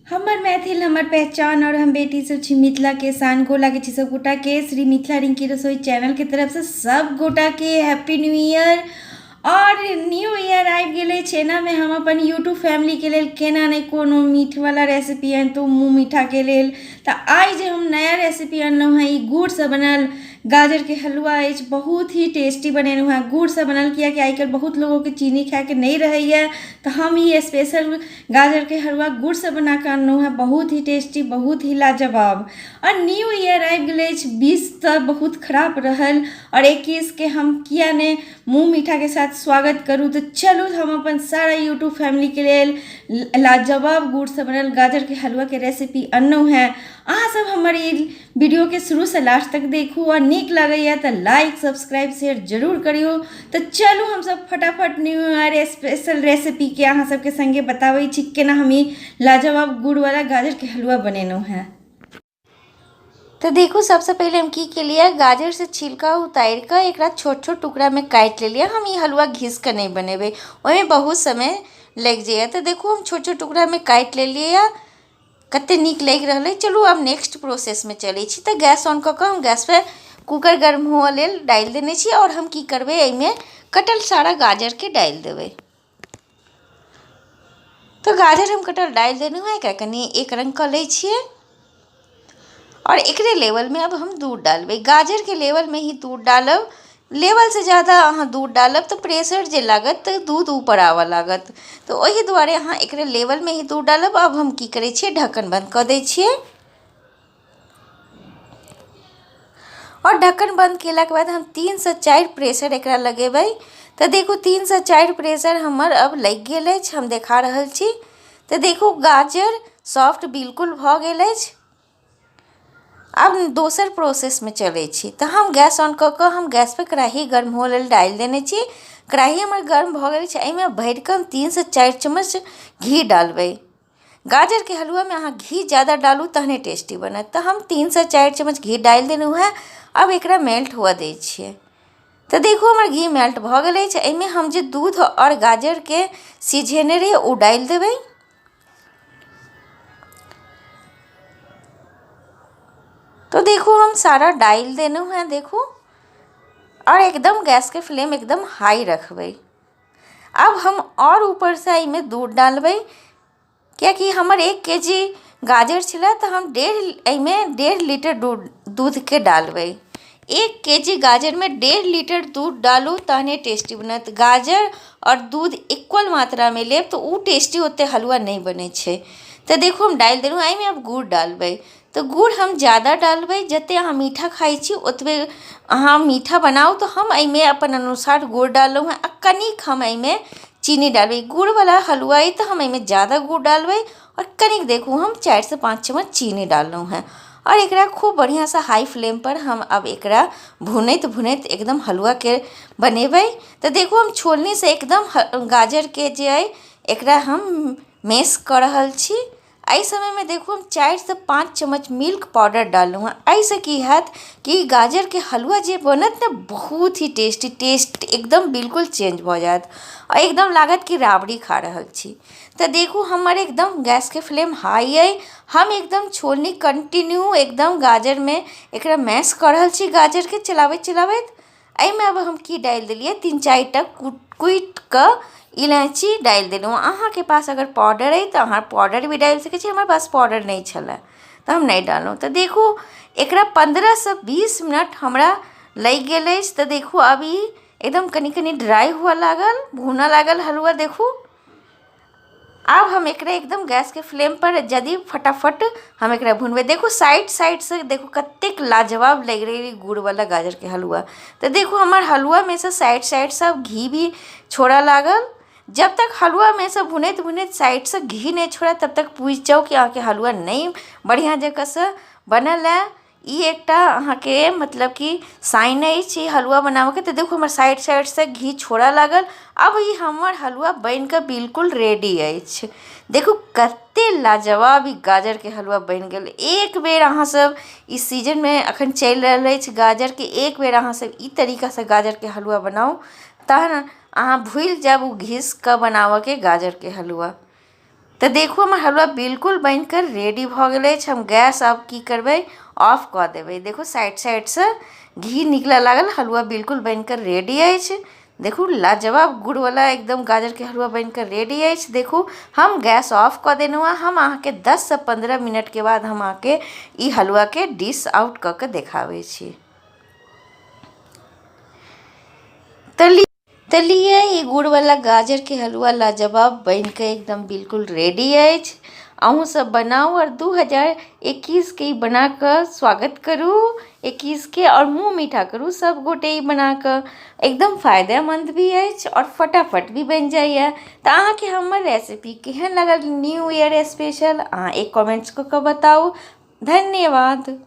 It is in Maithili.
हमर मैथिल हमर पहचान और हम बेटी सब छी मिथिला के शान। गोर लागै छी सब गोटा के। श्री मिथिला रिंकी रसोई चैनल के तरफ से सब गोटा के हैप्पी न्यू ईयर। और न्यू ईयर आबि गेल अछि, एनामे हम अपन यूट्यूब फैमिली के लेल केना नहि कोनो मीठवला रेसिपी अनितहुँ मुँह मीठा के लेल। तऽ आइ जे हम नया रेसिपी अनलहुँ हेँ, ई गुड़सँ बनल गाजरके हलुआ अछि। बहुत ही टेस्टी बनेलहुँ हेँ गुड़सँ बनल, कियाकि आइ काल्हि बहुत लोगोके चीनी खायके नहि रहैए, तऽ हम ई स्पेशल गाजरके हलुआ गुड़सँ बना कऽ अनलहुँ हेँ। बहुत ही टेस्टी, बहुत ही लाजवाब। आओर न्यू ईयर आबि गेल अछि, 20 तऽ बहुत खराब रहल, आओर 21के हम किया नहि मुँह मीठाके साथ स्वागत करू। तऽ चलू हम अपन सारा यूट्यूब फैमिलीके लेल लाजवाब गुड़सँ बनल गाजरके हलुआके रेसिपी अनलहुँ हेँ। अहाँसभ हमर ई वीडियोके शुरूसँ लास्ट तक देखू, आओर नीक लगैए तऽ लाइक सब्सक्राइब शेयर जरूर करियौ। तऽ चलू हमसभ फटाफट न्यू ईयर स्पेशल रेसिपीके अहाँ सबके सङ्गे बताबै छी केना हम ई लाजवाब गुड़वला गाजरके हलुआ बनेलहुँ हेँ। तऽ देखू, सबसँ पहिले हम की केलियै, गाजरसँ छिलका उतारि कऽ एकरा छोट छोट टुकड़ामे काटि लेलियै। हम ई हलुआ घिस कऽ नहि बनेबै, ओहिमे बहुत समय लागि जाइए। तऽ देखू, हम छोट छोट टुकड़ामे काटि लेलियै, कतेक नीक लागि रहल अइ। चलू आब नेक्स्ट प्रोसेसमे चलै छी। तऽ गैस ऑन कऽ कऽ हम गैसपर कूकर गर्म हुअ लेल डालि देने छी, आओर हम की करबै, एहिमे कटल सारा गाजरके डालि देबै। तऽ गाजर हम कटल डालि देलहुँ हेँ, एकरा कनि एक रङ्ग कऽ लै छियै, आओर एकरे लेवलमे आब हम दूध डालबै। गाजरके लेवलमे ही दूध डालब। लेवलसँ ज्यादा अहाँ दूध डालब तऽ प्रेशर जे लागत तऽ दूध ऊपर आबऽ लागत। तऽ ओहि दुआरे अहाँ एकरे लेवलमे ही दूध डालब। आब हम की करै छियै, ढक्कन बन्द कऽ दै छियै, आओर ढक्कन बन्द केलाके बाद हम 3सँ 4 प्रेशर एकरा लगेबै। तऽ देखू, 3सँ 4 प्रेशर हमर अब लागि गेल अछि, हम देखा रहल छी। तऽ देखू, गाजर सॉफ्ट बिल्कुल भऽ गेल अछि। आब दोसर प्रोसेसमे चलै छी। तऽ हम गैस ऑन कऽ कऽ हम गैसपर कड़ाही गर्म हुअ लेल डालि देने छी। कड़ाही हमर गर्म भऽ गेल छै। एहिमे भरिकऽ हम 3सँ 4 चम्मच घी डालबै। गाजरके हलुआमे अहाँ घी ज्यादा डालू तहने टेस्टी बनत। तऽ हम 3सँ 4 चम्मच घी डालि देलहुँ हेँ। आब एकरा मेल्ट हुअ दै छियै। तऽ देखू, हमर घी मेल्ट भऽ गेल अछि। एहिमे हम जे दूध आओर गाजरके सिझेने रहियै, ओ डालि देबै। तो देखू, हम सारा डालि देलहुँ हेँ। देखू, आओर एकदम गैसके फ्लेम एकदम हाई रखबै। आब हम आओर ऊपरसँ एहिमे दूध डालबै, कियाकि हमर 1 के जी गाजर छलै, तऽ हम डेढ़ एहिमे 1.5 लीटर दूधके डालबै। 1 के जी गाजरमे 1.5 लीटर दूध डालू तहने टेस्टी बनत। गाजर आओर दूध इक्वल मात्रामे लेब तऽ ओ टेस्टी ओतेक हलुआ नहि बनै छै। तऽ देखू, हम डालि देलहुँ एहिमे। आब गुड़ डालबै, तऽ गुड़ हम ज्यादा डालबै। जतेक अहाँ मीठा खाइ छी, ओतबे अहाँ मीठा बनाउ। तऽ हम एहिमे अपन अनुसार गुड़ डाललहुँ हेँ, आ कनिक हम एहिमे चीनी डालबै। गुड़वला हलुआ अइ, तऽ हम एहिमे ज्यादा गुड़ डालबै, आओर कनिक देखू, हम 4सँ 5 चम्मच चीनी डाललहुँ हेँ। आओर एकरा खूब बढ़िआँसँ हाई फ्लेमपर हम आब एकरा भुनैत भुनैत एकदम हलुआके बनेबै। तऽ देखू, हम छोलनीसँ एकदम गाजरके जे अइ, एकरा हम मैश कऽ रहल छी। एहि समयमे देखू, हम 4सँ 5 चम्मच मिल्क पाउडर डाललहुँ हेँ। एहिसँ की हैत कि गाजरके हलुआ जे बनत ने, बहुत ही टेस्टी, टेस्ट एकदम बिल्कुल चेंज भऽ जायत, आओर एकदम लागत कि राबड़ी खा रहल छी। तऽ देखू, हमर एकदम गैसके फ्लेम हाई अइ। हम एकदम छोलनी कंटिन्यू एकदम गाजरमे एकरा मैश कऽ रहल छी, गाजरके चलाबैत चलाबैत। एहिमे आब हम की डालि देलियै? 3 4टा कुटि कऽ इलायची डालि देलहुँ। अहाँके पास अगर पाउडर अइ तऽ अहाँ पाउडर भी डालि सकै छी। हमरा पास पाउडर नहि छलए, तऽ हम नहि डाललहुँ। तऽ देखू, एकरा 15सँ 20 मिनट हमरा लागि गेल अछि। तऽ देखू, आब ई एकदम कनि कनि ड्राइ हुअ लागल, भुनऽ लागल हलुआ। देखू, आब हम एकरा एकदम गैसके फ्लेमपर यदि फटाफट हम एकरा भुनबै। देखू, साइड साइडसँ देखू, कतेक लाजवाब लागि रहल गुड़वला गाजरके हलुआ। तऽ देखू, हमर हलुआमे सँ साइड साइडसँ घी भी छोड़ऽ लागल। जब तक हलुआमे सँ भुनैत भुनैत साइडसँ घी नहि छोड़त, तब तक बुझि जाउ कि अहाँके हलुआ नहि बढ़िआँ जकाँसँ बनल हए। ई एकटा अहाँके मतलब कि साइन अछि ई हलुआ बनाबऽके। तऽ देखू, हमर साइड साइडसँ घी छोड़ऽ लागल। आब ई हमर हलुआ बनिकऽ बिल्कुल रेडी अछि। देखू, कते लाजवाब ई गाजरके हलुआ बनि गेल। एक बेर अहाँ सब ई सीजनमे अखन चलि रहल अछि गाजरके, एक बेर अहाँ सब ई तरीकासँ गाजरके हलुआ बनाउ, तहन अहाँ भूलि जायब ओ घिस कऽ बनाबऽके गाजरके हलुआ। तऽ देखू, हमर हलुआ बिल्कुल बनिकऽ रेडी भऽ गेल अछि। हम गैस आब की करबै? ऑफ कऽ देबै। देखू, साइड साइडसँ घी निकलऽ लागल। हलुआ बिल्कुल बनिकऽ रेडी अछि। देखू, लाजवाब गुड़वला एकदम गाजरके हलुआ बनिकऽ रेडी अछि। देखू, हम गैस ऑफ कऽ देलहुँ हँ। हम अहाँके 10सँ 15 मिनटके बाद हम अहाँके ई हलुआके डिश आउट कऽ कऽ देखाबै छी। तऽ लिअ, ई गुड़वला गाजरके हलुआ लाजवाब बनिकऽ एकदम बिल्कुल रेडी अछि। अहूँ सब बनाउ आओर 2021के ई बना कऽ स्वागत करू 21के आओर मुँह मीठा करू सब गोटे। ई बना कऽ एकदम फायदेमन्द भी अछि आओर फटाफट भी बनि जाइए। तऽ अहाँके हमर रेसिपी केहन लागल, न्यू ईयर स्पेशल, अहाँ एक कमेंट्स कऽ कऽ बताउ। धन्यवाद।